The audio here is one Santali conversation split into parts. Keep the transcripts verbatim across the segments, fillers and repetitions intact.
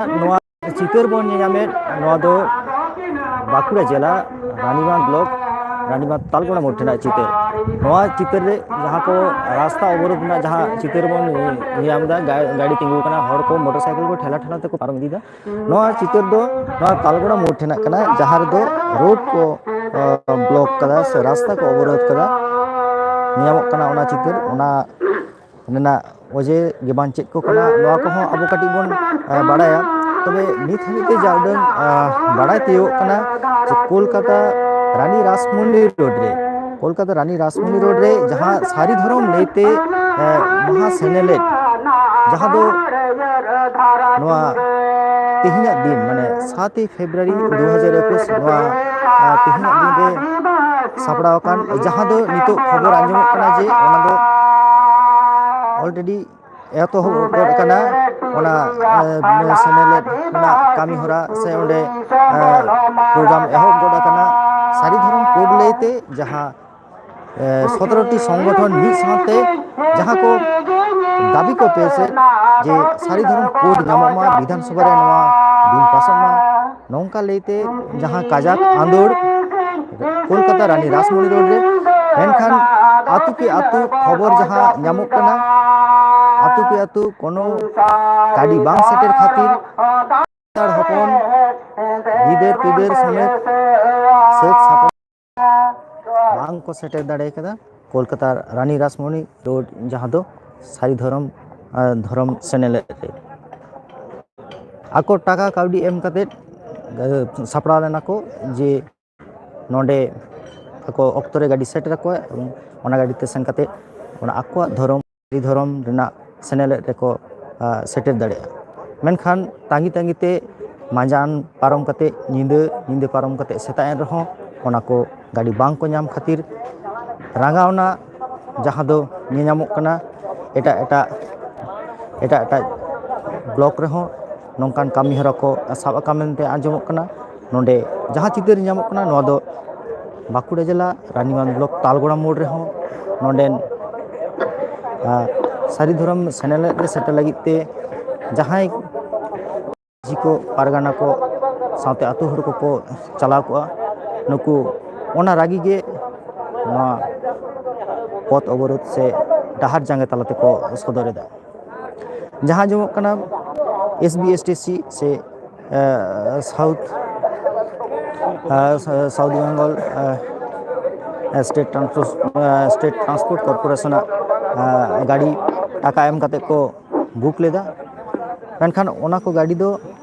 ᱱᱚᱣᱟ ᱪᱤᱛᱟᱹᱨ ᱵᱚᱱ ᱧᱮᱧᱟᱢᱮᱫ, ᱱᱚᱣᱟ ᱫᱚ ᱵᱟᱸᱠᱩᱲᱟ ᱡᱮᱞᱟ ᱨᱟᱱᱤᱵᱟᱸᱫᱷ ᱵᱞᱚᱠ ᱨᱟᱱᱤᱵᱟᱸᱫᱷ ᱛᱟᱞᱜᱚᱲᱟ ᱢᱳᱲ ᱨᱮᱱᱟᱜ ᱪᱤᱛᱟᱹᱨ᱾ ᱱᱚᱣᱟ ᱪᱤᱛᱟᱹᱨ ᱨᱮ ᱡᱟᱦᱟᱸ ᱠᱚ ᱨᱟᱥᱛᱟ ᱚᱵᱚᱨᱳᱫᱷ ᱨᱮᱱᱟᱜ ᱡᱟᱦᱟᱸ ᱪᱤᱛᱟᱹᱨ ᱵᱚᱱ ᱧᱮᱧᱟᱢ ᱮᱫᱟ, ᱜᱟ- ᱜᱟᱹᱰᱤ ᱛᱤᱸᱜᱩ ᱟᱠᱟᱱᱟ, ᱦᱚᱲ ᱠᱚ ᱢᱚᱴᱚᱨ ᱥᱟᱭᱠᱮᱞ ᱠᱚ ᱴᱷᱮᱞᱟ ᱴᱷᱮᱞᱟ ᱛᱮᱠᱚ ᱯᱟᱨᱚᱢ ᱤᱫᱤᱭᱮᱫᱟ, ᱱᱚᱣᱟ ᱪᱤᱛᱟᱹᱨ ᱫᱚ ᱱᱚᱣᱟ ᱛᱟᱞᱜᱚᱲᱟ ᱢᱳᱲ ᱨᱮᱱᱟᱜ ᱠᱟᱱᱟ, ᱡᱟᱦᱟᱸ ᱨᱮᱫᱚ ᱨᱳᱰ ᱠᱚ, ᱟᱸ, ᱵᱞᱚᱠ ᱠᱟᱫᱟ ᱥᱮ ᱨᱟᱥᱛᱟ ᱠᱚ ᱚᱵᱚᱨᱳᱫᱷ ᱠᱟᱫᱟ, ᱧᱮᱧᱟᱢᱚᱜ ᱠᱟᱱᱟ ᱚᱱᱟ ᱪᱤᱛᱟᱹᱨ᱾ ᱚᱱᱟ ᱨᱮᱱᱟᱜ ᱚᱡᱮ ᱜᱮ ᱵᱟᱝ ᱪᱮᱫ ᱠᱚ ᱠᱟᱱᱟ, ᱱᱚᱣᱟ ᱠᱚᱦᱚᱸ ᱟᱵᱚ ᱠᱟᱹᱴᱤᱡ ᱵᱚᱱ, ᱟᱸ, ᱵᱟᱲᱟᱭᱟ᱾ ᱛᱚᱵᱮ ᱱᱤᱛ ᱦᱟᱹᱵᱤᱡ ᱛᱮ ᱡᱟ ᱩᱰᱟᱹᱝ, ᱟᱸ, ᱵᱟᱲᱟᱭ ᱛᱤᱭᱳᱜᱚᱜ ᱠᱟᱱᱟ ᱡᱮ ᱠᱳᱞᱠᱟᱛᱟ ᱨᱟᱱᱤ ᱨᱟᱥᱢᱚᱱᱤ ᱨᱳᱰ ᱨᱮ, ᱠᱳᱞᱠᱟᱛᱟ ᱨᱟᱱᱤ ᱨᱟᱥᱢᱚᱱᱤ ᱨᱳᱰ ᱨᱮ ᱡᱟᱦᱟᱸ ᱥᱟᱹᱨᱤ ᱫᱷᱚᱨᱚᱢ ᱞᱟᱹᱭᱛᱮ, ᱟᱸ, ᱢᱚᱦᱟ ᱥᱮᱱᱮᱞᱮᱫ, ᱡᱟᱦᱟᱸ ᱫᱚ ᱱᱚᱣᱟ ᱛᱮᱦᱮᱧᱟᱜ ᱫᱤᱱ, ᱢᱟᱱᱮ ᱥᱟᱛ ᱯᱷᱮᱵᱽᱨᱩᱣᱟᱨᱤ ᱫᱩ ᱦᱟᱡᱟᱨ ᱮᱠᱩᱥ, ᱱᱚᱣᱟ, ᱟᱸ, ᱛᱮᱦᱮᱧᱟᱜ ᱫᱤᱱ ᱨᱮ ᱥᱟᱯᱲᱟᱣ ᱟᱠᱟᱱ, ᱡᱟᱦᱟᱸ ᱫᱚ ᱱᱤᱛᱚᱜ ᱠᱷᱚᱵᱚᱨ ᱟᱸᱡᱚᱢᱚᱜ ᱠᱟᱱᱟ ᱡᱮ ᱚᱱᱟ ᱫᱚ already ᱮᱛᱚᱦᱚᱵ ᱜᱚᱫ ᱟᱠᱟᱱᱟ᱾ ᱚᱱᱟ, ᱟᱸ, ᱥᱮᱱᱮᱞᱮᱫ ᱨᱮᱱᱟᱜ ᱠᱟᱹᱢᱤ ᱦᱚᱨᱟ ᱥᱮ ᱚᱸᱰᱮ, ᱟᱸ, ᱯᱨᱳᱜᱨᱟᱢ ᱮᱦᱚᱵ ᱜᱚᱫ ᱟᱠᱟᱱᱟ᱾ ᱥᱟᱹᱨᱤ ᱫᱷᱚᱨᱚᱢ ᱠᱳᱰ ᱞᱟᱹᱭᱛᱮ ᱡᱟᱦᱟᱸ ᱮ, ᱥᱚᱛᱨᱚ ᱴᱤ ᱥᱚᱝᱜᱚᱴᱷᱚᱱ ᱢᱤᱫ ᱥᱟᱶᱛᱮ ᱡᱟᱦᱟᱸ ᱠᱚ ᱫᱟᱹᱵᱤ ᱠᱚ ᱯᱮᱥᱮᱫ ᱡᱮ ᱥᱟᱹᱨᱤ ᱫᱷᱚᱨᱚᱢ ᱠᱳᱰ ᱧᱟᱢᱚᱜ ᱢᱟ, ᱵᱤᱫᱷᱟᱱ ᱥᱚᱵᱷᱟ ᱨᱮ ᱱᱚᱣᱟ ᱵᱤᱞ ᱯᱟᱥᱚᱜ ᱢᱟ, ᱱᱚᱝᱠᱟ ᱞᱟᱹᱭᱛᱮ ᱡᱟᱦᱟᱸ ᱠᱟᱡᱟᱠ ᱟᱸᱫᱳᱲ ᱠᱳᱞᱠᱟᱛᱟ ᱨᱟᱱᱤ ᱨᱟᱥᱢᱚᱱᱤ ᱨᱳᱰ ᱨᱮ, ᱢᱮᱱᱠᱷᱟᱱ ᱟᱹᱛᱩ ᱠᱤ ᱟᱹᱛᱩ ᱠᱷᱚᱵᱚᱨ ᱡᱟᱦᱟᱸ ᱧᱟᱢᱚᱜ ᱠᱟᱱᱟ, ᱟᱹᱛᱩ ᱠᱤ ᱟᱹᱛᱩ ᱠᱳᱱᱳ ᱜᱟᱹᱰᱤ ᱵᱟᱝ ᱥᱮᱴᱮᱨ ᱠᱷᱟᱹᱛᱤᱨ ᱥᱟᱱᱛᱟᱲ ᱦᱚᱯᱚᱱ ᱜᱤᱫᱟᱹᱨ ᱯᱤᱫᱟᱹᱨ ᱥᱚᱢᱮᱛ ᱥᱟᱹᱛ ᱥᱟᱯᱲᱟᱣ ᱵᱟᱝ ᱠᱚ ᱥᱮᱴᱮᱨ ᱫᱟᱲᱮ ᱠᱟᱫᱟ ᱠᱳᱞᱠᱟᱛᱟ ᱨᱟᱱᱤ ᱨᱟᱥᱢᱚᱱᱤ ᱨᱳᱰ, ᱡᱟᱦᱟᱸ ᱫᱚ ᱥᱟᱹᱨᱤ ᱫᱷᱚᱨᱚᱢ, ᱟᱸ, ᱫᱷᱚᱨᱚᱢ ᱥᱮᱱᱮᱞᱮᱫ ᱨᱮ᱾ ᱟᱠᱚ ᱴᱟᱠᱟ ᱠᱟᱹᱣᱰᱤ ᱮᱢ ᱠᱟᱛᱮᱫ, ᱟᱸ, ᱥᱟᱯᱲᱟᱣ ᱞᱮᱱᱟ ᱠᱚ ᱡᱮ ᱱᱚᱰᱮ ᱟᱠᱚ ᱚᱠᱛᱚ ᱨᱮ ᱜᱟᱹᱰᱤ ᱥᱮᱴᱮᱨ ᱟᱠᱚᱣᱟ ᱮᱵᱚᱝ ᱚᱱᱟ ᱜᱟᱹᱰᱤ ᱛᱮ ᱥᱮᱱ ᱠᱟᱛᱮᱫ ᱚᱱᱟ ᱟᱠᱚᱣᱟᱜ ᱫᱷᱚᱨᱚᱢ, ᱥᱟᱹᱨᱤ ᱫᱷᱚᱨᱚᱢ ᱨᱮᱱᱟᱜ ᱥᱮᱱᱮᱞᱮᱫ ᱨᱮᱠᱚ, ᱟᱸ, ᱥᱮᱴᱮᱨ ᱫᱟᱲᱮᱭᱟᱜᱼᱟ᱾ ᱢᱮᱱᱠᱷᱟᱱ ᱛᱟᱺᱜᱤ ᱛᱟᱺᱜᱤ ᱛᱮ ᱢᱟᱸᱡᱟᱱ ᱯᱟᱨᱚᱢ ᱠᱟᱛᱮ, ᱧᱤᱫᱟᱹ, ᱧᱤᱫᱟᱹ ᱯᱟᱨᱚᱢ ᱠᱟᱛᱮ ᱥᱮᱛᱟᱜ ᱮᱱ ᱨᱮᱦᱚᱸ ᱚᱱᱟ ᱠᱚ ᱜᱟᱹᱰᱤ ᱵᱟᱝ ᱠᱚ ᱧᱟᱢ ᱠᱷᱟᱹᱛᱤᱨ ᱨᱟᱸᱜᱟᱣᱱᱟ ᱡᱟᱦᱟᱸ ᱫᱚ ᱧᱮᱧᱟᱢᱚᱜ ᱠᱟᱱᱟ᱾ ᱮᱴᱟᱜ ᱮᱴᱟᱜ, ᱮᱴᱟᱜ ᱮᱴᱟᱜ ᱵᱞᱚᱠ ᱨᱮᱦᱚᱸ ᱱᱚᱝᱠᱟᱱ ᱠᱟᱹᱢᱤ ᱦᱚᱨᱟ ᱠᱚ ᱥᱟᱵ ᱟᱠᱟᱱ ᱢᱮᱱᱛᱮ ᱟᱸᱡᱚᱢᱚᱜ ᱠᱟᱱᱟ᱾ ᱱᱚᱰᱮ ᱡᱟᱦᱟᱸ ᱪᱤᱛᱟᱹᱨ ᱧᱟᱢᱚᱜ ᱠᱟᱱᱟ, ᱱᱚᱣᱟ ᱫᱚ ᱵᱟᱸᱠᱩᱲᱟ ᱡᱮᱞᱟ ᱨᱟᱱᱤᱵᱟᱸᱫᱷ ᱵᱞᱚᱠ ᱛᱟᱞᱜᱚᱲᱟ ᱢᱳᱲ ᱨᱮᱦᱚᱸ ᱱᱚᱰᱮᱱ, ᱟᱸ, ᱥᱟᱹᱨᱤ ᱫᱷᱚᱨᱚᱢ ᱥᱮᱱᱮᱞᱮᱫ ᱨᱮ ᱥᱮᱴᱮᱨ ᱞᱟᱹᱜᱤᱫ ᱛᱮ ᱡᱟᱦᱟᱸᱭ ᱢᱟᱹᱡᱷᱤ ᱠᱚ, ᱯᱟᱨᱜᱟᱱᱟ ᱠᱚ ᱥᱟᱶᱛᱮ ᱟᱹᱛᱩ ᱦᱚᱲ ᱠᱚᱠᱚ ᱪᱟᱞᱟᱣ ᱠᱚᱜᱼᱟ᱾ ᱱᱩᱠᱩ ᱚᱱᱟ ᱨᱟᱹᱜᱤ ᱜᱮ ᱱᱚᱣᱟ ᱯᱚᱛᱷ ᱚᱵᱚᱨᱳᱫᱷ ᱥᱮ ᱰᱟᱦᱟᱨ ᱡᱟᱸᱜᱮ ᱛᱟᱞᱟ ᱛᱮᱠᱚ ᱥᱚᱫᱚᱨ ᱮᱫᱟ᱾ ᱡᱟᱦᱟᱸ ᱟᱸᱡᱚᱢᱚᱜ ᱠᱟᱱᱟ, S B S T C ᱥᱮ south south Bengal state transport state transport ᱠᱚᱨᱯᱳᱨᱮᱥᱚᱱᱟᱜ ᱜᱟᱹᱰᱤ ᱴᱟᱠᱟ ᱮᱢ ᱠᱟᱛᱮ ᱠᱚ ᱵᱩᱠ ᱞᱮᱫᱟ᱾ ᱢᱮᱱᱠᱷᱟᱱ ᱚᱱᱟ ᱠᱚ ᱜᱟᱹᱰᱤ ᱫᱚ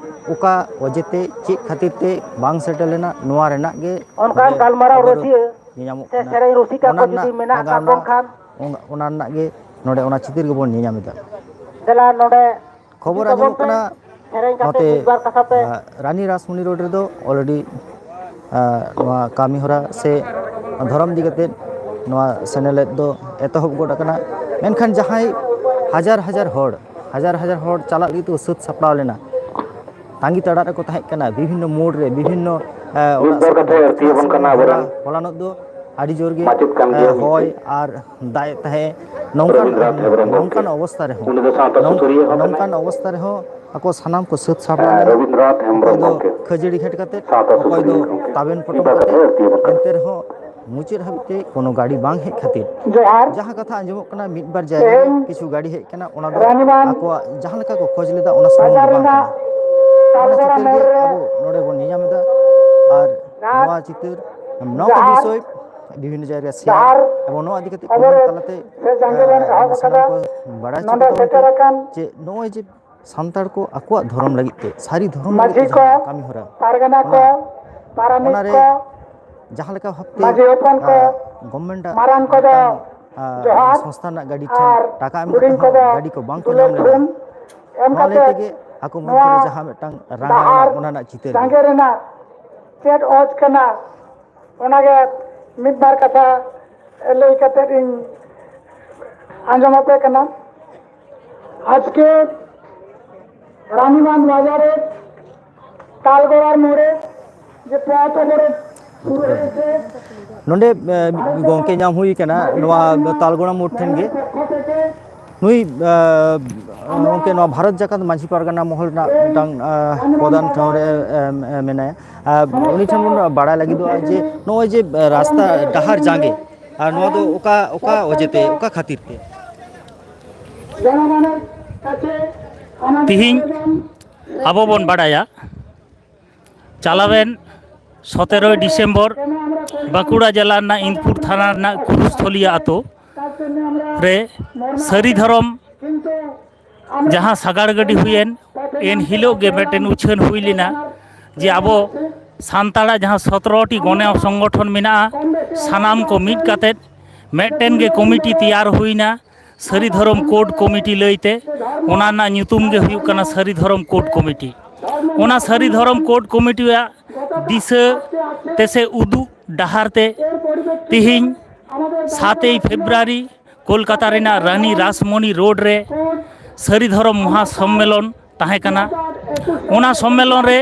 ᱚᱠᱟ ᱚᱡᱮᱛᱮ, ᱪᱮᱫ ᱠᱷᱟᱹᱛᱤᱨ ᱛᱮ ᱵᱟᱝ ᱥᱮᱴᱮᱨ ᱞᱮᱱᱟ, ᱱᱚᱣᱟ ᱨᱮᱱᱟᱜ ᱜᱮ ᱚᱱᱠᱟᱱ ᱱᱚᱰᱮ ᱜᱟᱞᱢᱟᱨᱟᱣ ᱠᱷᱚᱵᱚᱨ ᱨᱟᱹᱥᱤᱭᱟᱹ ᱧᱮᱧᱟᱢᱚᱜ ᱥᱮ ᱠᱟᱱᱟ᱾ ᱥᱮᱨᱮᱧ ᱨᱩᱥᱤᱠᱟ ᱚᱱᱟ ᱠᱚ ᱨᱮᱱᱟᱜ ᱡᱩᱫᱤ ᱢᱮᱱᱟᱜ ᱱᱟᱜᱟᱢ ᱠᱟᱜ ᱵᱚᱱ ᱨᱮᱱᱟᱜ ᱠᱷᱟᱱ, ᱚᱱ-, ᱚᱱᱟ ᱨᱮᱱᱟᱜ ᱜᱮ ᱱᱚᱰᱮ ᱚᱱᱟ ᱪᱤᱛᱟᱹᱨ ᱜᱮᱵᱚᱱ ᱧᱮᱧᱟᱢ ᱮᱫᱟ᱾ ᱫᱮᱞᱟ ᱱᱚᱰᱮ ᱠᱷᱚᱵᱚᱨ ᱦᱤᱡᱩᱜ ᱛᱟᱵᱚᱱ ᱟᱸᱡᱚᱢᱚᱜ ᱯᱮ, ᱠᱟᱱᱟ ᱥᱮᱨᱮᱧ ᱠᱟᱛᱮ ᱱᱚᱛᱮ, ᱢᱤᱫ ᱵᱟᱨ ᱠᱟᱛᱷᱟ ᱯᱮ᱾ ᱟᱸ, ᱨᱟᱱᱤ ᱨᱟᱥᱢᱚᱱᱤ ᱨᱳᱰ ᱨᱮᱫᱚ already, ᱟᱸ, ᱱᱚᱣᱟ ᱠᱟᱹᱢᱤ ᱦᱚᱨᱟ ᱥᱮ ᱫᱷᱚᱨᱚᱢ ᱤᱫᱤ ᱠᱟᱛᱮ ᱱᱚᱣᱟ ᱥᱮᱱᱮᱞᱮᱫ ᱫᱚ ᱮᱛᱚᱦᱚᱵ ᱜᱚᱫ ᱟᱠᱟᱱᱟ᱾ ᱢᱮᱱᱠᱷᱟᱱ ᱡᱟᱦᱟᱸᱭ ᱦᱟᱡᱟᱨ ᱦᱟᱡᱟᱨ ᱦᱚᱲ, ᱦᱟᱡᱟᱨ ᱦᱟᱡᱟᱨ ᱦᱚᱲ ᱪᱟᱞᱟᱜ ᱞᱟᱹᱜᱤᱫ ᱛᱮ ᱥᱟᱹᱛ ᱥᱟᱯᱲᱟᱣ ᱞᱮᱱᱟ, ᱛᱟᱺᱜᱤ ᱛᱟᱲᱟᱜ ᱨᱮᱠᱚ ᱛᱟᱦᱮᱸ ᱠᱟᱱᱟ, ᱵᱤᱵᱷᱤᱱᱱᱚ ᱢᱳᱲ ᱨᱮ, ᱵᱤᱵᱷᱤᱱᱱᱚ, ᱮ, ᱢᱤᱫ ᱚᱲᱟᱜ ᱵᱟᱨ ᱥᱟᱢᱟᱝ ᱠᱟᱛᱷᱟ ᱨᱮ, ᱟᱹᱲᱛᱤ ᱟᱵᱚᱱ ᱠᱟᱱᱟ ᱦᱚᱞᱟ, ᱟᱵᱚᱨᱮᱱ ᱦᱚᱞᱟᱱᱚᱜ ᱫᱚ ᱟᱹᱰᱤ ᱡᱳᱨ ᱜᱮ, ᱢᱟᱪᱮᱫ ᱠᱟᱱ ᱮ, ᱜᱮᱭᱟ ᱢᱤᱫ ᱦᱚᱭ ᱜᱮ᱾ ᱟᱨ ᱫᱟᱜ ᱮᱫ ᱛᱟᱦᱮᱸ, ᱱᱚᱝᱠᱟᱱ, ᱨᱚᱵᱤᱱᱫᱨᱚᱱᱟᱛᱷ ᱦᱮᱢᱵᱨᱚᱢ ᱜᱚᱢᱠᱮ᱾ ᱱᱚᱝᱠᱟᱱ ᱚᱵᱚᱥᱛᱷᱟ ᱨᱮᱦᱚᱸ, ᱩᱱᱤ ᱫᱚ ᱥᱟᱶᱛᱟ ᱱᱚᱝ-, ᱥᱩᱥᱟᱹᱨᱤᱭᱟᱹ ᱦᱚᱸ ᱠᱟᱱᱟᱭ᱾ ᱱᱚᱝᱠᱟᱱ ᱚᱵᱚᱥᱛᱷᱟ ᱨᱮᱦᱚᱸ ᱟᱠᱚ ᱥᱟᱱᱟᱢ ᱠᱚ ᱥᱟᱹᱛ ᱥᱟᱯᱲᱟᱣ ᱦᱮᱸ, ᱞᱮᱱᱟ᱾ ᱨᱚᱵᱤᱱᱫᱨᱚᱱᱟᱛᱷ ᱦᱮᱢᱵᱨᱚᱢ ᱚᱠᱚᱭ ᱫᱚ ᱜᱚᱢᱠᱮ᱾ ᱠᱷᱟᱹᱡᱟᱹᱲᱤ ᱜᱷᱮᱴ ᱠᱟᱛᱮ, ᱥᱟᱶᱛᱟ ᱚᱠᱚᱭ ᱥᱩᱥᱟᱹᱨᱤᱭᱟᱹ ᱫᱚ ᱜᱚᱢᱠᱮ᱾ ᱛᱟᱵᱮᱱ ᱯᱚᱴᱚᱢ ᱢᱤᱫ ᱵᱟᱨ ᱠᱟᱛᱮ, ᱠᱟᱛᱷᱟ ᱟᱹᱲᱛᱤ ᱟᱵᱚᱱ ᱠᱟᱱᱟ᱾ ᱮᱱᱛᱮ ᱨᱮᱦᱚᱸ ᱢᱩᱪᱟᱹᱫ ᱦᱟᱹᱵᱤᱡ ᱛᱮ ᱠᱳᱱᱳ ᱜᱟᱹᱰᱤ ᱵᱟᱝ ᱦᱮᱡ ᱠᱷᱟᱹᱛᱤᱨ, ᱡᱚᱦᱟᱨ᱾ ᱡᱟᱦᱟᱸ ᱠᱟᱛᱷᱟ ᱟᱸᱡᱚᱢᱚᱜ ᱠᱟᱱᱟ, ᱢᱤᱫ ᱵᱟᱨ ᱡᱟᱭᱜᱟ ᱨᱮ ᱛᱮᱦᱮᱧ ᱠᱤᱪᱷᱩ ᱜᱟᱹᱰᱤ ᱦᱮᱡ ᱠᱟᱱᱟ, ᱚᱱᱟ ᱫᱚ ᱨᱟᱱᱤᱵᱟᱸᱫᱷ ᱟᱠᱚᱣᱟᱜ ᱡᱟᱦᱟᱸ ᱞᱮᱠᱟ ᱠᱚ ᱠᱷᱚᱡᱽ ᱞᱮᱫᱟ, ᱚᱱᱟ ᱥᱩᱢᱩᱝ ᱵᱟᱡᱟᱨ ᱫᱚ ᱵᱟᱝ ᱨᱮᱱᱟᱜ ᱠᱟᱱᱟ᱾ ᱚᱱᱟ ᱛᱟᱞᱵᱚᱲᱟ ᱪᱤᱛᱟᱹᱨ ᱜᱮ ᱢᱳᱲ ᱨᱮ ᱟᱵᱚ ᱱᱚᱰᱮ ᱵᱚᱱ ᱧᱮᱧᱟᱢ ᱮᱫᱟ᱾ ᱟᱨ ᱡᱟᱦᱟᱸ ᱱᱚᱣᱟ ᱪᱤᱛᱟᱹᱨ ᱱᱚᱣᱟ ᱠᱚ ᱰᱟᱦᱟᱨ ᱵᱤᱥᱚᱭ ᱵᱤᱵᱷᱤᱱᱱᱚ ᱡᱟᱭᱜᱟ ᱨᱮ ᱥᱮᱭᱟᱨ ᱰᱟᱦᱟᱨ ᱮᱵᱚᱝ ᱱᱚᱣᱟ ᱤᱫᱤ ᱠᱟᱛᱮ ᱠᱚᱢᱮᱱᱴ ᱚᱵᱚᱨᱳᱫᱷ ᱛᱟᱞᱟᱛᱮ, ᱥᱮ ᱡᱟᱸᱜᱮ ᱵᱚᱱ ᱮᱦᱚᱵ ᱮ, ᱥᱟᱱᱟᱢ ᱟᱠᱟᱫᱟ᱾ ᱠᱚ ᱵᱟᱲᱟᱭ ᱦᱚᱪᱚ ᱱᱚᱰᱮ ᱠᱚ ᱥᱮᱴᱮᱨ ᱛᱟᱵᱚᱱᱟ ᱟᱠᱟᱱ ᱡᱮ ᱱᱚᱜᱼᱚᱭ ᱡᱮ ᱥᱟᱱᱛᱟᱲ ᱠᱚ ᱟᱠᱚᱣᱟᱜ ᱫᱷᱚᱨᱚᱢ ᱞᱟᱹᱜᱤᱫ ᱛᱮ, ᱥᱟᱹᱨᱤ ᱫᱷᱚᱨᱚᱢ ᱞᱟᱹᱜᱤᱫ ᱢᱟᱹᱡᱷᱤ ᱛᱮ ᱠᱚ, ᱡᱟᱦᱟᱸ ᱠᱟᱹᱢᱤ ᱦᱚᱨᱟ, ᱯᱟᱨᱜᱟᱱᱟ ᱚᱱᱟ, ᱠᱚ, ᱯᱟᱨᱟᱱᱤᱠ ᱚᱱᱟᱨᱮ ᱠᱚ, ᱡᱟᱦᱟᱸ ᱞᱮᱠᱟ ᱵᱷᱟᱵᱽᱛᱮ, ᱢᱟᱹᱡᱷᱤ ᱦᱚᱯᱚᱱ ᱠᱚ, ᱟᱸ, ᱜᱚᱵᱷᱢᱮᱱᱴᱟᱜ ᱢᱟᱨᱟᱝ ᱠᱚᱫᱚ ᱢᱤᱫᱴᱟᱝ, ᱟᱸ, ᱡᱚᱦᱟᱨ ᱥᱚᱝᱥᱛᱷᱟ ᱨᱮᱱᱟᱜ ᱜᱟᱹᱰᱤ ᱴᱷᱮᱱ ᱟᱨ ᱴᱟᱠᱟ ᱮᱢ ᱠᱟᱛᱮ ᱦᱩᱰᱤᱧ ᱦᱚᱸ ᱠᱚᱫᱚ ᱜᱟᱹᱰᱤ ᱠᱚ ᱵᱟᱝ ᱠᱚ ᱫᱩᱞᱟᱹᱲ ᱧᱟᱢ ᱞᱮᱫᱟ᱾ ᱛᱷᱩᱢ ᱮᱢ ᱱᱚᱣᱟ ᱞᱟᱹᱭ ᱠᱟᱛᱮ ᱛᱮᱜᱮ ᱟᱠᱚ ᱢᱚᱫᱽᱫᱷᱮ ᱱᱚᱣᱟ ᱨᱮ ᱡᱟᱦᱟᱸ ᱢᱤᱫᱴᱟᱝ ᱨᱟᱸᱜᱟᱣ ᱰᱟᱦᱟᱨ ᱮᱱᱟ, ᱚᱱᱟ ᱨᱮᱱᱟᱜ ᱪᱤᱛᱟᱹᱨ ᱜᱮ᱾ ᱡᱟᱸᱜᱮ ᱨᱮᱱᱟᱜ ᱪᱮᱫ ᱚᱡᱽ ᱠᱟᱱᱟ, ᱚᱱᱟᱜᱮ ᱢᱤᱫ ᱵᱟᱨ ᱠᱟᱛᱷᱟ ᱞᱟᱹᱭ ᱠᱟᱛᱮ ᱤᱧ ᱟᱸᱡᱚᱢ ᱟᱯᱮ ᱠᱟᱱᱟ᱾ ᱟᱡᱠᱮ ᱨᱟᱱᱤᱵᱟᱸᱫᱷ ᱵᱟᱡᱟᱨ ᱨᱮ ᱛᱟᱞᱜᱚᱲᱟᱨ ᱢᱳᱲᱮ ᱡᱮ ᱯᱚᱛᱷ ᱚᱵᱚᱨᱳᱫᱷ ᱥᱩᱨᱩ ᱦᱚᱭᱮᱥᱮ ᱱᱚᱰᱮ, ᱮ, ᱜᱚᱝᱠᱮ ᱧᱟᱢ ᱦᱩᱭ ᱠᱟᱱᱟ ᱱᱚᱣᱟ ᱛᱟᱞᱜᱚᱲᱟ ᱢᱳᱲ ᱴᱷᱮᱱ ᱜᱮ᱾ ᱯᱚᱠᱠᱷᱚ ᱛᱷᱮᱠᱮ ᱱᱩᱭ ᱜᱚᱢᱠᱮ ᱱᱚᱣᱟ ᱵᱷᱟᱨᱚᱛ ᱡᱟᱠᱟᱛ ᱢᱟᱹᱡᱷᱤ ᱯᱟᱨᱜᱟᱱᱟ ᱢᱚᱦᱚᱞ ᱨᱮᱱᱟᱜ ᱢᱤᱫᱴᱟᱝ ᱯᱨᱚᱫᱷᱟᱱ ᱴᱷᱟᱶ ᱨᱮ ᱢᱮᱱᱟᱭᱟ᱾ ᱩᱱᱤ ᱴᱷᱮᱱ ᱵᱚᱱ ᱵᱟᱲᱟᱭ ᱞᱟᱹᱜᱤᱫᱚᱜᱼᱟ ᱡᱮ ᱱᱚᱜᱼᱚᱭ ᱡᱮ ᱨᱟᱥᱛᱟ ᱰᱟᱦᱟᱨ ᱡᱟᱸᱜᱮ, ᱟᱨ ᱱᱚᱣᱟ ᱫᱚ ᱚᱠᱟ ᱚᱠᱟ ᱚᱡᱮᱛᱮ, ᱚᱠᱟ ᱠᱷᱟᱹᱛᱤᱨ ᱛᱮ? ᱛᱤᱦᱤᱧ ᱟᱵᱚ ᱵᱚᱱ ᱵᱟᱲᱟᱭᱟ, ᱪᱟᱞᱟᱣᱮᱱ ᱥᱚᱛᱮᱨᱚᱭ ᱰᱤᱥᱮᱢᱵᱚᱨ ᱵᱟᱸᱠᱩᱲᱟ ᱡᱮᱞᱟ ᱨᱮᱱᱟᱜ ᱤᱱᱫᱽᱯᱩᱨ ᱛᱷᱟᱱᱟ ᱨᱮᱱᱟᱜ ᱠᱩᱨᱩᱥᱛᱷᱚᱞᱤᱭᱟ ᱟᱛᱳ ᱨᱮ ᱥᱟᱹᱨᱤ ᱫᱷᱚᱨᱚᱢ ᱡᱟᱦᱟᱸ ᱥᱟᱜᱟᱲ ᱜᱟᱹᱰᱤ ᱦᱩᱭᱮᱱ, ᱮᱱ ᱦᱤᱞᱳᱜ ᱜᱮ ᱢᱤᱫᱴᱮᱱ ᱩᱪᱷᱟᱹᱱ ᱦᱩᱭ ᱞᱮᱱᱟ ᱡᱮ ᱟᱵᱚ ᱥᱟᱱᱛᱟᱲᱟᱜ ᱡᱟᱦᱟᱸ ᱥᱚᱛᱨᱚ ᱴᱤ ᱜᱚᱱᱚ ᱥᱚᱝᱜᱚᱴᱷᱚᱱ ᱢᱮᱱᱟᱜᱼᱟ, ᱥᱟᱱᱟᱢ ᱠᱚ ᱢᱤᱫ ᱠᱟᱛᱮᱫ ᱢᱤᱫᱴᱮᱱ ᱜᱮ ᱠᱚᱢᱤᱴᱤ ᱛᱮᱭᱟᱨ ᱦᱩᱭᱱᱟ, ᱥᱟᱹᱨᱤ ᱫᱷᱚᱨᱚᱢ ᱠᱳᱰ ᱠᱚᱢᱤᱴᱤ ᱞᱟᱹᱭᱛᱮ᱾ ᱚᱱᱟ ᱨᱮᱱᱟᱜ ᱧᱩᱛᱩᱢ ᱜᱮ ᱦᱩᱭᱩᱜ ᱠᱟᱱᱟ ᱥᱟᱹᱨᱤ ᱫᱷᱚᱨᱚᱢ ᱠᱳᱰ ᱠᱚᱢᱤᱴᱤ᱾ ᱚᱱᱟ ᱥᱟᱹᱨᱤ ᱫᱷᱚᱨᱚᱢ ᱠᱳᱰ ᱠᱚᱢᱤᱴᱤᱭᱟᱜ ᱫᱤᱥᱟᱹ ᱛᱮᱥᱮ ᱩᱫᱩᱜ ᱰᱟᱦᱟᱨ ᱛᱮ ᱛᱤᱦᱤᱧ ᱥᱟᱛᱮᱭ ᱯᱷᱮᱵᱽᱨᱩᱣᱟᱨᱤ ᱠᱳᱞᱠᱟᱛᱟ ᱨᱮᱱᱟᱜ ᱨᱟᱱᱤ ᱨᱟᱥᱢᱚᱱᱤ ᱨᱳᱰ ᱨᱮ ᱥᱟᱹᱨᱤ ᱫᱷᱚᱨᱚᱢ ᱢᱚᱦᱟ ᱥᱚᱢᱢᱮᱞᱚᱱ ᱛᱟᱦᱮᱸ ᱠᱟᱱᱟ᱾ ᱚᱱᱟ ᱥᱚᱢᱢᱮᱞᱚᱱ ᱨᱮ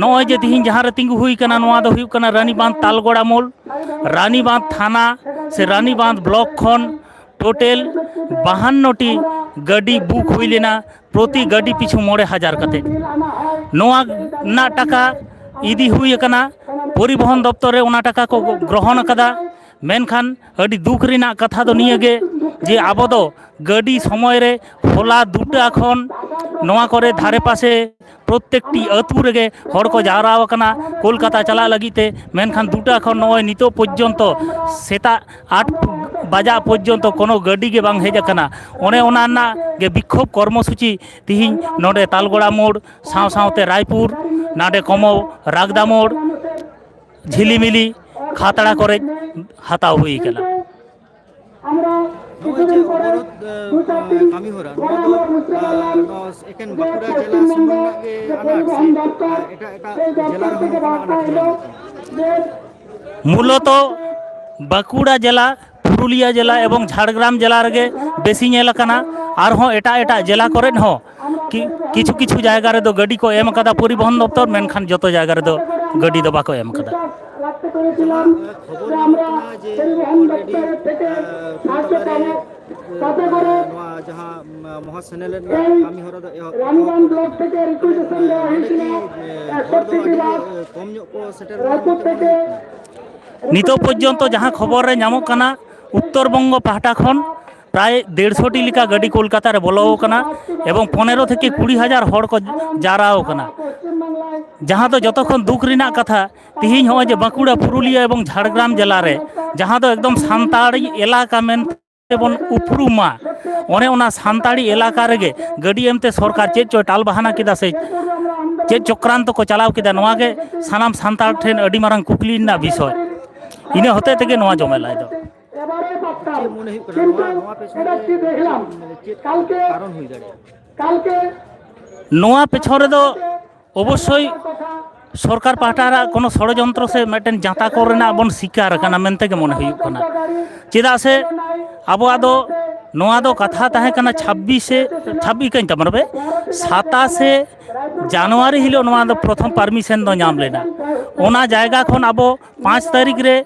ᱱᱚᱜᱼᱚᱭ ᱡᱮ ᱛᱤᱦᱤᱧ ᱡᱟᱦᱟᱸ ᱨᱮ ᱛᱤᱸᱜᱩ ᱦᱩᱭ ᱠᱟᱱᱟ, ᱱᱚᱣᱟ ᱫᱚ ᱦᱩᱭᱩᱜ ᱠᱟᱱᱟ ᱨᱟᱱᱤᱵᱟᱸᱫᱷ ᱛᱟᱞᱜᱚᱲᱟ ᱢᱳᱲ᱾ ᱨᱟᱱᱤᱵᱟᱸᱫᱷ ᱛᱷᱟᱱᱟ ᱥᱮ ᱨᱟᱱᱤᱵᱟᱸᱫᱷ ᱵᱞᱚᱠ ᱠᱷᱚᱱ ᱴᱳᱴᱮᱞ ᱵᱟᱦᱟᱱᱱᱚ ᱴᱤ ᱜᱟᱹᱰᱤ ᱵᱩᱠ ᱦᱩᱭ ᱞᱮᱱᱟ, ᱯᱨᱚᱛᱤ ᱜᱟᱹᱰᱤ ᱯᱤᱪᱷᱩ ᱢᱚᱬᱮ ᱦᱟᱡᱟᱨ ᱠᱟᱛᱮ᱾ ᱱᱚᱣᱟ ᱨᱮᱱᱟᱜ ᱴᱟᱠᱟ ᱤᱫᱤ ᱦᱩᱭ ᱟᱠᱟᱱᱟ, ᱯᱚᱨᱤᱵᱚᱦᱚᱱ ᱫᱚᱯᱛᱚᱨ ᱨᱮ ᱚᱱᱟ ᱴᱟᱠᱟ ᱠᱚ ᱜᱨᱚᱦᱚᱱ ᱟᱠᱟᱫᱟ᱾ ᱢᱮᱱᱠᱷᱟᱱ ᱟᱹᱰᱤ ᱫᱩᱠ ᱨᱮᱱᱟᱜ ᱠᱟᱛᱷᱟ ᱫᱚ ᱱᱤᱭᱟᱹ ᱜᱮ ᱡᱮ ᱟᱵᱚ ᱫᱚ ᱜᱟᱹᱰᱤ ᱥᱚᱢᱚᱭ ᱨᱮ ᱦᱚᱞᱟ ᱫᱩᱴᱟ ᱠᱷᱚᱱ ᱱᱚᱣᱟ ᱠᱚᱨᱮ ᱫᱷᱟᱨᱮ ᱯᱟᱥᱮ ᱯᱨᱚᱛᱮᱠᱴᱤ ᱟᱹᱛᱩ ᱨᱮᱜᱮ ᱦᱚᱲ ᱠᱚ ᱡᱟᱣᱨᱟ ᱟᱠᱟᱱᱟ ᱠᱳᱞᱠᱟᱛᱟ ᱪᱟᱞᱟᱜ ᱞᱟᱹᱜᱤᱫ ᱛᱮ᱾ ᱢᱮᱱᱠᱷᱟᱱ ᱫᱩᱴᱟ ᱠᱷᱚᱱ ᱱᱚᱜᱼᱚᱭ ᱱᱤᱛᱚᱜ ᱯᱚᱨᱡᱚᱱᱛᱚ, ᱥᱮᱛᱟᱜ ᱟᱴ ᱵᱟᱡᱟᱜ ᱯᱚᱨᱡᱚᱱᱛᱚ ᱠᱳᱱᱳ ᱜᱟᱹᱰᱤ ᱜᱮ ᱵᱟᱝ ᱦᱮᱡ ᱟᱠᱟᱱᱟ᱾ ᱚᱱᱮ ᱚᱱᱟ ᱨᱮᱱᱟᱜ ᱜᱮ ᱵᱤᱠᱠᱷᱳᱵ ᱠᱚᱨᱢᱚᱥᱩᱪᱤ ᱛᱤᱦᱤᱧ ᱱᱚᱰᱮ ᱛᱟᱞᱜᱚᱲᱟ ᱢᱳᱲ ᱥᱟᱶ ᱥᱟᱶᱛᱮ ᱨᱟᱭᱯᱩᱨ, ᱱᱟᱰᱮ ᱠᱚᱢᱚ ᱨᱟᱜᱽᱫᱟ ᱢᱳᱲ, ᱡᱷᱤᱞᱤᱢᱤᱞᱤ, ᱠᱷᱟᱛᱲᱟ ᱠᱚᱨᱮ ᱦᱟᱛᱟᱣ ᱦᱩᱭ ᱠᱟᱱᱟ᱾ ᱱᱚᱜᱼᱚᱭ ᱡᱮ ᱚᱵᱚᱨᱳᱫᱷ ᱠᱟᱹᱢᱤ ᱦᱚᱨᱟ, ᱱᱚᱣᱟ ᱫᱚ ᱱᱚᱣᱟ ᱮᱠᱮᱱ ᱵᱟᱸᱠᱩᱲᱟ ᱡᱮᱞᱟ ᱥᱩᱢᱩᱝ ᱨᱮᱱᱟᱜ ᱜᱮ ᱟᱱᱟᱴ ᱥᱮ ᱮᱴᱟᱜ ᱮᱴᱟᱜ ᱡᱮᱞᱟ ᱨᱮᱦᱚᱸ ᱱᱚᱝᱠᱟᱱᱟᱜ ᱟᱱᱟᱴ ᱢᱮᱱᱟᱜᱼᱟ? ᱢᱩᱞᱚᱛᱚ ᱵᱟᱸᱠᱩᱲᱟ ᱡᱮᱞᱟ, ᱯᱩᱨᱩᱞᱤᱭᱟᱹ ᱡᱮᱞᱟ ᱮᱵᱚᱝ ᱡᱷᱟᱲᱜᱨᱟᱢ ᱡᱮᱞᱟ ᱨᱮᱜᱮ ᱵᱮᱥᱤ ᱧᱮᱞ ᱟᱠᱟᱱᱟ᱾ ᱟᱨᱦᱚᱸ ᱮᱴᱟᱜ ᱮᱴᱟᱜ ᱡᱮᱞᱟ ᱠᱚᱨᱮᱫ ᱦᱚᱸ ᱠᱤ- ᱠᱤᱪᱷᱩ ᱠᱤᱪᱷᱩ ᱡᱟᱭᱜᱟ ᱨᱮᱫᱚ ᱜᱟᱹᱰᱤ ᱠᱚ ᱮᱢ ᱟᱠᱟᱫᱟ ᱯᱚᱨᱤᱵᱚᱦᱚᱱ ᱫᱚᱯᱛᱚᱨ, ᱢᱮᱱᱠᱷᱟᱱ ᱡᱚᱛᱚ ᱡᱟᱭᱜᱟ ᱨᱮᱫᱚ ᱜᱟᱹᱰᱤ ᱫᱚ ᱵᱟᱠᱚ ᱮᱢ ᱟᱠᱟᱫᱟ᱾ ᱠᱷᱚᱵᱚᱨ ᱧᱟᱢᱚᱜ ᱠᱟᱱᱟ ᱡᱮ already, ᱠᱳᱞᱠᱟᱛᱟ ᱨᱮ ᱱᱚᱣᱟ ᱡᱟᱦᱟᱸ ᱢᱚᱦᱟ ᱥᱮᱱᱮᱞᱮᱫ ᱨᱮᱱᱟᱜ ᱠᱟᱹᱢᱤ ᱦᱚᱨᱟ ᱫᱚ ᱮᱦᱚᱵ ᱨᱟᱱᱤᱵᱟᱸᱫᱷ ᱵᱞᱚᱠ ᱛᱮᱜᱮ ᱨᱤᱠᱩᱭᱮᱥᱚᱱ ᱫᱚ ᱦᱩᱭ ᱠᱟᱱᱟ᱾ ᱦᱚᱲ ᱫᱚ ᱟᱹᱰᱤ ᱠᱚᱢ ᱧᱚᱜ ᱠᱚ ᱥᱮᱴᱮᱨ ᱞᱮᱱᱟ ᱢᱮᱱᱛᱮ ᱢᱚᱱᱮ ᱦᱩᱭᱩᱜ ᱠᱟᱱᱟ᱾ ᱱᱤᱛᱚᱜ ᱯᱚᱨᱡᱚᱱᱛᱚ ᱡᱟᱦᱟᱸ ᱠᱷᱚᱵᱚᱨ ᱨᱮ ᱧᱟᱢᱚᱜ ᱠᱟᱱᱟ, ᱩᱛᱛᱚᱨ ᱵᱚᱝᱜᱚ ᱯᱟᱦᱴᱟ ᱠᱷᱚᱱ ᱯᱨᱟᱭ ᱫᱮᱲᱥᱚ ᱴᱤ ᱞᱮᱠᱟ ᱜᱟᱹᱰᱤ ᱠᱳᱞᱠᱟᱛᱟ ᱨᱮ ᱵᱚᱞᱚ ᱟᱠᱟᱱᱟ ᱮᱵᱚᱝ ᱯᱚᱱᱮᱨᱚ ᱛᱷᱮᱠᱮ ᱠᱩᱲᱤ ᱦᱟᱡᱟᱨ ᱦᱚᱲ ᱠᱚ ᱡᱟᱣᱨᱟ ᱟᱠᱟᱱᱟ᱾ ᱡᱟᱦᱟᱸ ᱫᱚ ᱡᱚᱛᱚ ᱠᱷᱚᱱ ᱫᱩᱠ ᱨᱮᱱᱟᱜ ᱠᱟᱛᱷᱟ, ᱛᱤᱦᱤᱧ ᱦᱚᱸᱜᱼᱚᱭ ᱡᱮ ᱵᱟᱸᱠᱩᱲᱟ, ᱯᱩᱨᱩᱞᱤᱭᱟᱹ ᱮᱵᱚᱝ ᱡᱷᱟᱲᱜᱨᱟᱢ ᱡᱮᱞᱟ ᱨᱮ, ᱡᱟᱦᱟᱸ ᱫᱚ ᱮᱠᱫᱚᱢ ᱥᱟᱱᱛᱟᱲᱤ ᱮᱞᱟᱠᱟ ᱢᱮᱱᱛᱮ ᱵᱚᱱ ᱩᱯᱨᱩᱢᱟ, ᱚᱱᱮ ᱚᱱᱟ ᱥᱟᱱᱛᱟᱲᱤ ᱮᱞᱟᱠᱟ ᱨᱮᱜᱮ ᱜᱟᱹᱰᱤ ᱮᱢᱛᱮ ᱥᱚᱨᱠᱟᱨ ᱪᱮᱫ ᱪᱚᱭ ᱴᱟᱞ ᱵᱟᱦᱟᱱᱟ ᱠᱮᱫᱟ ᱥᱮ ᱪᱮᱫ ᱪᱚᱠᱨᱟᱱᱛᱚ ᱠᱚ ᱪᱟᱞᱟᱣ ᱠᱮᱫᱟ, ᱱᱚᱣᱟ ᱜᱮ ᱥᱟᱱᱟᱢ ᱥᱟᱱᱛᱟᱲ ᱴᱷᱮᱱ ᱟᱹᱰᱤ ᱢᱟᱨᱟᱝ ᱠᱩᱠᱞᱤ ᱨᱮᱱᱟᱜ ᱵᱤᱥᱚᱭ᱾ ᱤᱱᱟᱹ ᱦᱚᱛᱮ ᱛᱮᱜᱮ ᱱᱚᱣᱟ ᱡᱚᱢᱮᱞᱟᱭ ᱫᱚ᱾ ᱪᱮᱫ ᱢᱚᱱᱮ ᱦᱩᱭᱩᱜ ᱠᱟᱱᱟ, ᱱᱚᱣᱟ, ᱱᱚᱣᱟ ᱯᱮᱪᱷᱚᱱ ᱨᱮ ᱪᱮᱫ ᱠᱟᱨᱚᱱ ᱦᱩᱭ ᱫᱟᱲᱮᱭᱟᱜᱼᱟ? ᱱᱚᱣᱟ ᱯᱮᱪᱷᱚᱱ ᱨᱮᱫᱚ ᱚᱵᱚᱥᱥᱳᱭ ᱥᱚᱨᱠᱟᱨ ᱯᱟᱦᱴᱟ ᱨᱮᱱᱟᱜ ᱠᱳᱱᱳ ᱥᱚᱲᱚᱡᱚᱱᱛᱨᱚ ᱥᱮ ᱢᱤᱫᱴᱮᱱ ᱡᱟᱸᱛᱟ ᱠᱚ ᱨᱮᱱᱟᱜ ᱵᱚᱱ ᱥᱤᱠᱟᱨ ᱟᱠᱟᱱᱟ ᱢᱮᱱᱛᱮ ᱜᱮ ᱢᱚᱱᱮ ᱦᱩᱭᱩᱜ ᱠᱟᱱᱟ᱾ ᱪᱮᱫᱟᱜ ᱥᱮ ᱟᱵᱚᱣᱟᱜ ᱫᱚ ᱱᱚᱣᱟ ᱫᱚ ᱠᱟᱛᱷᱟ ᱛᱟᱦᱮᱸ ᱠᱟᱱᱟ ᱪᱷᱟᱵᱵᱤᱥᱮ, ᱪᱷᱟᱵᱵᱤᱥ ᱠᱟᱹᱧ ᱛᱟᱵᱚᱱ ᱯᱮ, ᱥᱟᱛᱟᱥᱮ ᱡᱟᱱᱩᱣᱟᱨᱤ ᱦᱤᱞᱳᱜ ᱱᱚᱣᱟ ᱫᱚ ᱯᱨᱚᱛᱷᱚᱢ ᱯᱟᱨᱢᱤᱥᱚᱱ ᱫᱚ ᱧᱟᱢ ᱞᱮᱱᱟ᱾ ᱚᱱᱟ ᱡᱟᱭᱜᱟ ᱠᱷᱚᱱ ᱟᱵᱚ ᱯᱟᱸᱪ ᱛᱟᱹᱨᱤᱠᱷ ᱨᱮ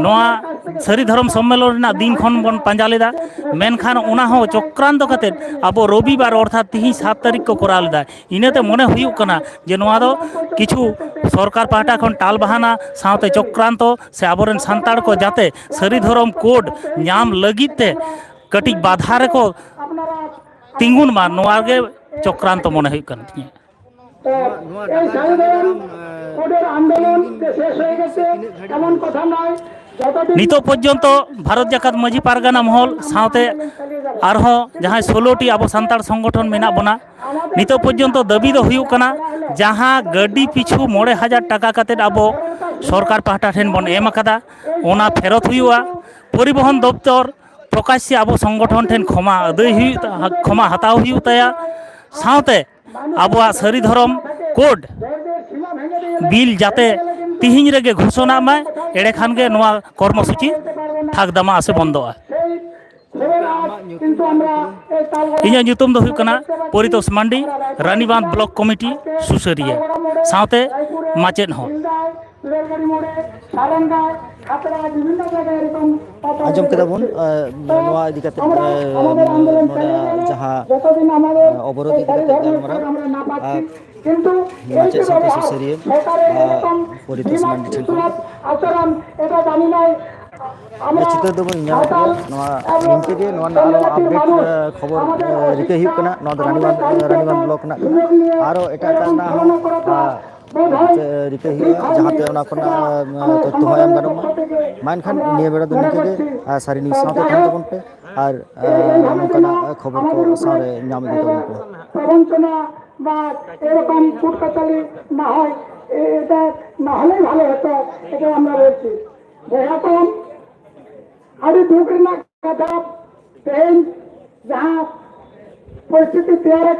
ᱱᱚᱣᱟ ᱥᱟᱹᱨᱤ ᱫᱷᱚᱨᱚᱢ ᱥᱚᱢᱢᱮᱞᱚᱱ ᱨᱮᱱᱟᱜ ᱫᱤᱱ ᱠᱷᱚᱱ ᱵᱚᱱ ᱯᱟᱸᱡᱟ ᱞᱮᱫᱟ, ᱢᱮᱱᱠᱷᱟᱱ ᱚᱱᱟ ᱦᱚᱸ ᱪᱚᱠᱨᱟᱱᱛᱚ ᱠᱟᱛᱮᱫ ᱟᱵᱚ ᱨᱚᱵᱤᱵᱟᱨ ᱚᱨᱛᱷᱟᱛ ᱛᱤᱦᱤᱧ ᱥᱟᱛ ᱛᱟᱹᱨᱤᱠᱷ ᱠᱚ ᱠᱚᱨᱟᱣ ᱞᱮᱫᱟ᱾ ᱤᱱᱟᱹᱛᱮ ᱢᱚᱱᱮ ᱦᱩᱭᱩᱜ ᱠᱟᱱᱟ ᱡᱮ ᱱᱚᱣᱟ ᱫᱚ ᱠᱤᱪᱷᱩ ᱥᱚᱨᱠᱟᱨ ᱯᱟᱦᱴᱟ ᱠᱷᱚᱱ ᱴᱟᱞ ᱵᱟᱦᱟᱱᱟ ᱥᱟᱶᱛᱮ ᱪᱚᱠᱨᱟᱱᱛᱚ ᱥᱮ ᱟᱵᱚᱨᱮᱱ ᱥᱟᱱᱛᱟᱲ ᱠᱚ ᱡᱟᱛᱮ ᱥᱟᱹᱨᱤ ᱫᱷᱚᱨᱚᱢ ᱠᱳᱰ ᱧᱟᱢ ᱞᱟᱹᱜᱤᱫ ᱛᱮ ᱠᱟᱹᱴᱤᱡ ᱵᱟᱫᱷᱟ ᱨᱮᱠᱚ ᱛᱤᱸᱜᱩᱱ ᱢᱟ, ᱱᱚᱣᱟ ᱜᱮ ᱪᱚᱠᱨᱟᱱᱛᱚ ᱢᱚᱱᱮ ᱦᱩᱭᱩᱜ ᱠᱟᱱ ᱛᱤᱧᱟᱹ᱾ ᱱᱚᱣᱟ, ᱱᱚᱣᱟ ᱰᱟᱦᱟᱨ ᱡᱟᱸᱜᱮ ᱫᱟᱨᱟᱢ, ᱮ, ᱛᱤᱱ ᱫᱤᱱ ᱫᱷᱟᱹᱵᱤᱡ ᱥᱮ ᱛᱤᱱᱟᱹᱜ ᱜᱷᱟᱹᱲᱤᱡ ᱱᱤᱛᱚᱜ ᱯᱚᱨᱡᱚᱱᱛᱚ ᱵᱷᱟᱨᱚᱛ ᱡᱟᱠᱟᱛ ᱢᱟᱹᱡᱷᱤ ᱯᱟᱨᱜᱟᱱᱟ ᱢᱚᱦᱚᱞ ᱥᱟᱶᱛᱮ ᱟᱨᱦᱚᱸ ᱡᱟᱦᱟᱸᱭ ᱥᱳᱞᱳ ᱴᱤ ᱟᱵᱚ ᱥᱟᱱᱛᱟᱲ ᱥᱚᱝᱜᱚᱴᱷᱚᱱ ᱢᱮᱱᱟᱜ ᱵᱚᱱᱟ, ᱱᱤᱛᱚᱜ ᱯᱚᱨᱡᱚᱱᱛᱚ ᱫᱟᱹᱵᱤ ᱫᱚ ᱦᱩᱭᱩᱜ ᱠᱟᱱᱟ, ᱡᱟᱦᱟᱸ ᱜᱟᱹᱰᱤ ᱯᱤᱪᱷᱩ ᱢᱚᱬᱮ ᱦᱟᱡᱟᱨ ᱴᱟᱠᱟ ᱠᱟᱛᱮᱫ ᱟᱵᱚ ᱥᱚᱨᱠᱟᱨ ᱯᱟᱦᱴᱟ ᱴᱷᱮᱱ ᱵᱚᱱ ᱮᱢ ᱟᱠᱟᱫᱟ, ᱚᱱᱟ ᱯᱷᱮᱨᱚᱛ ᱦᱩᱭᱩᱜᱼᱟ᱾ ᱯᱚᱨᱤᱵᱚᱦᱚᱱ ᱫᱚᱯᱛᱚᱨ ᱯᱨᱚᱠᱟᱥ ᱥᱮ ᱟᱵᱚ ᱥᱚᱝᱜᱚᱴᱷᱚᱱ ᱴᱷᱮᱱ ᱠᱷᱚᱢᱟ ᱟᱹᱫᱟᱹᱭ ᱦᱩᱭᱩᱜ ᱛᱟ-, ᱠᱷᱚᱢᱟ ᱦᱟᱛᱟᱣ ᱦᱩᱭᱩᱜ ᱛᱟᱭᱟ, ᱥᱟᱶᱛᱮ ᱟᱵᱚᱣᱟᱜ ᱥᱟᱹᱨᱤ ᱫᱷᱚᱨᱚᱢ ᱠᱳᱰ ᱵᱤᱞ ᱡᱟᱛᱮ ᱛᱤᱦᱤᱧ ᱨᱮᱜᱮ ᱜᱷᱳᱥᱚᱱᱟᱜ ᱢᱟᱭ, ᱮᱲᱮ ᱠᱷᱟᱱ ᱜᱮ ᱱᱚᱣᱟ ᱠᱚᱨᱢᱚᱥᱩᱪᱤ ᱛᱷᱟᱠ ᱫᱟᱢᱟ ᱥᱮ ᱵᱚᱱᱫᱚᱜᱼᱟ᱾ ᱤᱧᱟᱹᱜ ᱧᱩᱛᱩᱢ ᱫᱚ ᱦᱩᱭᱩᱜ ᱠᱟᱱᱟ ᱯᱚᱨᱤᱛᱳᱥ ᱢᱟᱱᱰᱤ, ᱨᱟᱱᱤᱵᱟᱸᱫᱷ ᱵᱞᱚᱠ ᱠᱚᱢᱤᱴᱤ ᱥᱩᱥᱟᱹᱨᱤᱭᱟᱹ, ᱥᱟᱶᱛᱮ ᱢᱟᱪᱮᱫ ᱦᱚᱸ᱾ রেলগাড়ি মোড়ে, সারেঙ্গায়, খাতড়ায়, বিভিন্ন জায়গায় এরকম ᱚᱯᱚᱨᱚᱫᱷ ᱟᱸᱡᱚᱢ ᱠᱮᱫᱟ ᱵᱚᱱ, ᱦᱩᱭᱩᱜ ᱠᱟᱱᱟ᱾ ᱮ, ᱱᱚᱣᱟ ᱤᱫᱤ ᱠᱟᱛᱮ, ᱮ, ᱱᱚᱰᱮ ᱡᱟᱦᱟᱸ, ᱮ, ᱚᱵᱚᱨᱳᱫᱷ ᱤᱫᱤ ᱠᱟᱛᱮ, ᱮ, ᱱᱚᱣᱟ ᱱᱟᱦᱟᱜ, ᱮ, ᱚᱵᱚᱨᱳᱫᱷ ᱤᱫᱤ ᱠᱟᱛᱮ ᱜᱟᱞᱢᱟᱨᱟᱣ, ᱟ, ᱚᱵᱚᱨᱳᱫᱷ ᱤᱫᱤ ᱠᱟᱛᱮ ᱜᱟᱞᱢᱟᱨᱟᱣ, ᱟ, ᱢᱟᱪᱮᱫ ᱥᱟᱶᱛᱮ ᱥᱩᱥᱟᱹᱨᱤᱭᱟᱹ, ᱟ, ᱯᱚᱨᱤᱛᱳᱥ ᱢᱟᱱᱰᱤ ᱴᱷᱮᱱ ᱠᱷᱚᱱ᱾ ᱱᱚᱣᱟ ᱪᱤᱛᱟᱹᱨ ᱫᱚᱵᱚᱱ ᱧᱮᱞ ᱠᱮᱫᱟ᱾ ᱱᱚᱣᱟ ᱱᱤᱝᱠᱟᱹ ᱜᱮ ᱱᱚᱣᱟ ᱨᱮᱱᱟᱜ ᱟᱨᱚ ᱟᱯᱰᱮᱴ, ᱮ, ᱠᱷᱚᱵᱚᱨ, ᱮ, ᱨᱤᱠᱟᱹᱭ ᱦᱩᱭᱩᱜ ᱠᱟᱱᱟ᱾ ᱱᱚᱣᱟ ᱫᱚ ᱨᱟᱱᱤᱵᱟᱸᱫᱷ, ᱨᱟᱱᱤᱵᱟᱸᱫᱷ ᱵᱞᱚᱠ ᱨᱮᱱᱟᱜ ᱠᱟᱱᱟ᱾ ᱟᱨᱚ ᱮᱴᱟᱜ ᱮᱴᱟᱜ ᱨᱮᱱᱟᱜ ᱦᱚᱸ, ᱟ, ᱨᱤᱠᱟᱹᱭ ᱦᱩᱭᱩᱜᱼᱟ, ᱡᱟᱦᱟᱸᱛᱮ ᱚᱱᱟ ᱠᱷᱚᱱᱟᱜ, ᱟ, ᱛᱚᱛᱛᱷᱚ ᱦᱚᱸ ᱮᱢ ᱜᱟᱱᱚᱜ ᱢᱟ᱾ ᱢᱟ ᱮᱱᱠᱷᱟᱱ ᱱᱤᱭᱟᱹ ᱵᱮᱲᱟ ᱫᱚ ᱱᱤᱝᱠᱟᱹ ᱜᱮ, ᱟ, ᱥᱟᱹᱨᱤ ᱱᱤᱭᱩᱡᱽ ᱥᱟᱶᱛᱮ ᱛᱟᱦᱮᱱ ᱛᱟᱵᱚᱱ ᱯᱮ ᱟᱨ, ᱟ, ᱱᱚᱝᱠᱟᱱᱟᱜ ᱠᱷᱚᱵᱚᱨ ᱠᱚ ᱥᱟᱶᱨᱮ ᱧᱟᱢ ᱤᱫᱤ ᱛᱟᱵᱚᱱ ᱯᱮ᱾ প্রবঞ্চনা বা এরকম কুটকাচালি না হয়, এ-, এটা না হলেই ভালো হতো, এটা আমরা বলছি। বৈহাটন, আরে দুঃখ না কথা, তেন যাহা পরিস্থিতি তৈরি